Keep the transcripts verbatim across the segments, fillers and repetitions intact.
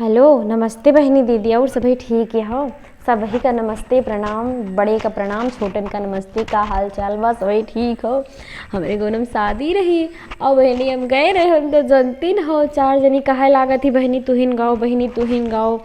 हेलो, नमस्ते बहिनी दीदी, और सभी ठीक ही हो? सभी का नमस्ते प्रणाम, बड़े का प्रणाम, छोटन का नमस्ते। का हाल चाल बा? सभी ठीक हो? हमरे गोनम शादी रही और बहिनी हम गए रहे, हम तो जनतीन हो, चार जनी कहे लागत ही, "बहिनी तुहिन गाओ, बहिनी तुहिन गाओ।"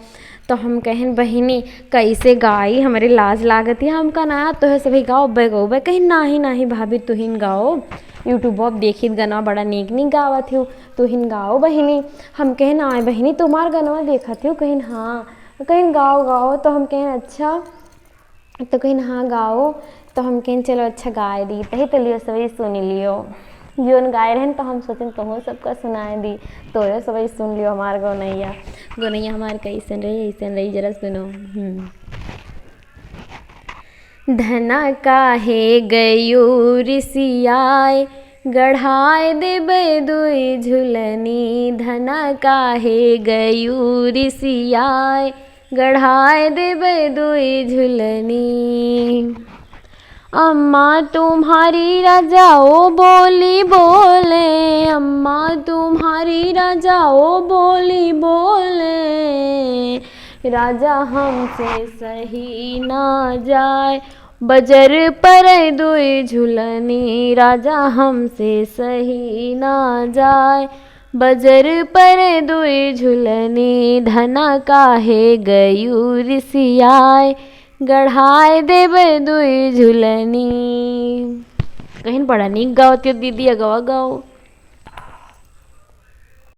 तो हम कहन, "बहिनी कैसे गाई, हमरे लाज लागत ही, हमका ना तो है सभी गाओ, बे गाओ बे।" कहीं, "नाही नाही भाभी तुहिन गाओ, YouTube पर देखित गनवा बड़ा नीक नीक गावत ही, तुहिन गाओ बहिनी।" हम कहन, "आए बहिनी तुम्हार गनवा देखत ही।" कहीं, "हाँ।" कहीं, "गाओ गाओ।" तो हम कहन, "अच्छा।" तो कहीं, "हाँ गाओ।" तो हम कहन, "चलो अच्छा गाए दी।" तही तो लियो सभी सुन लियो, जोन गाए रहन तो हम सोचन तुहूँ सबका सुनाए दी। तो यो सभी सुन लियो हमार गौनैया। गौनैया हमार कैसन रही, ऐसन रही, जरा सुनो। हम्म। धना काहे गयू रिसियाए, गढ़ाए देबै दुई झुलनी। धना काहे गयू रिसियाए, गढ़ाए देबै दुई झुलनी। अम्मा तुम्हारी राजा ओ बोली बोले, अम्मा तुम्हारी राजा ओ बोली बोले, राजा हमसे सही ना जाए, बजर पर दुई झुलनी, राजा हमसे सही ना जाए, बजर पर दुई झुलनी। धना काहे गयू रिसियाए, गढ़ाए देबै दुई झुलनी। कहीं बड़ा नीक गावत हो दीदी, अगवा गाओ।